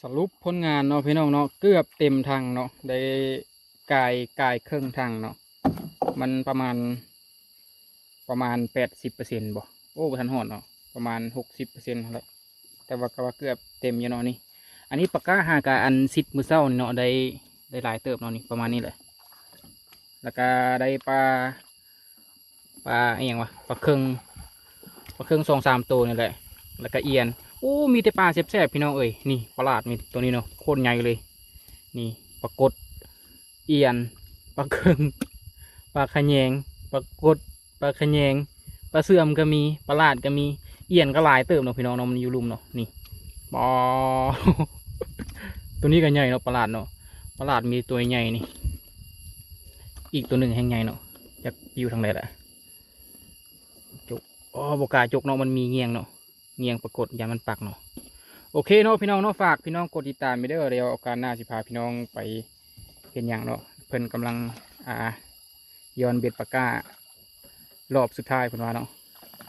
ສະຫຼຸບຜົນງານເນາະພີ່ນ້ອງເນາະ ເກືອບເຕັມຖັງເນາະ ໄດ້ກາຍ ກາຍເຄິ່ງຖັງເນາະ ມັນປະມານ ປະມານແປດສິບເປີເຊັນບໍ ໂອ້ ບໍ່ທັນຮອດເນາະ ປະມານຫົກສິບເປີເຊັນຫັ້ນແຫຼະ ແຕ່ວ່າກໍວ່າເກືອບເຕັມຢູ່ເນາະນີ້. ອັນນີ້ປາກ້າຫາກະອັນຊິດມື້ເຊົ້ານີ້ເນາະ ໄດ້ ໄດ້ຫຼາຍເຕີບເນາະ ນີ້ປະມານນີ້ແຫຼະ. ແລ້ວກະໄດ້ປາ ປາອີ່ຫຍັງວະ ປາເຄິ່ງ ປາເຄິ່ງສອງສາມໂຕນີ້ແຫຼະ ແລ້ວກະອຽນ. ໂອ້ ມີແຕ່ປາແຊບໆ ພີ່ນ້ອງເອີຍ. ນີ້ປາຫຼາດມີໂຕນີ້ເນາະ ໂຄດໃຫຍ່ເລີຍ. ນີ້ປາກົດ ອຽນ ປາເຄິ່ງ ປາຂະແຍງ ປາກົດ ປາຂະແຍງ ປາເຊື່ອມກໍມີ ປາຫຼາດກໍມີ. ອຽນກໍຫຼາຍເຕີບເນາະ ພີ່ນ້ອງເນາະ ມັນຢູ່ລຸ່ມເນາະ. ນີ້ ປາ ໂຕນີ້ກໍໃຫຍ່ເນາະ ປາຫຼາດເນາະ. ປາຫຼາດມີໂຕໃຫຍ່ນີ້ ອີກໂຕໜຶ່ງແຮ່ງໃຫຍ່ເນາະ ຈັກຢູ່ທາງໃດລະ. ຈົກ ອໍ ບໍ່ກ້າຈົກເນາະ ມັນມີງຽງເນາະ ງຽງປາກົດ ຢ້ານມັນປັກເນາະ. ໂອເຄເນາະ ພີ່ນ້ອງເນາະ ຝາກພີ່ນ້ອງກົດຕິດຕາມໄປເດີ ດຽວໂອກາດໜ້າຊິພາພີ່ນ້ອງໄປເຮັດຫຍັງເນາະ. ເພິ່ນກຳລັງ ອ່າ ຢ່ອນເບັດປາກ້າ ລອບສຸດທ້າຍເພິ່ນວ່າເນາະ.